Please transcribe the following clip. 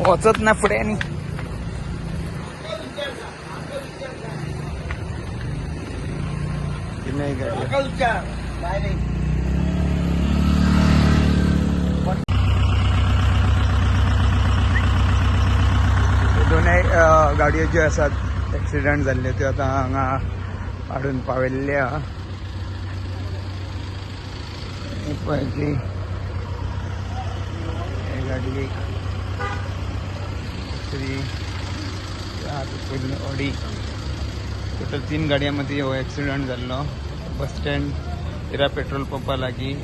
वचत ना फुडें आनी नाही गाडी. दोनूय गाडयो ज्यो आसात एक्सिडंट जाल्ल्यो त्यो आतां हांगा हाडून पावयल्ले आहा. ही पळय ही गाडी एक, दुसरी, ऑडी. टोटल तीन गाडयां मदीं हो एक्सिडंट जाल्लो. बस स्टँड इरा पेट्रोल पंपा लागीं.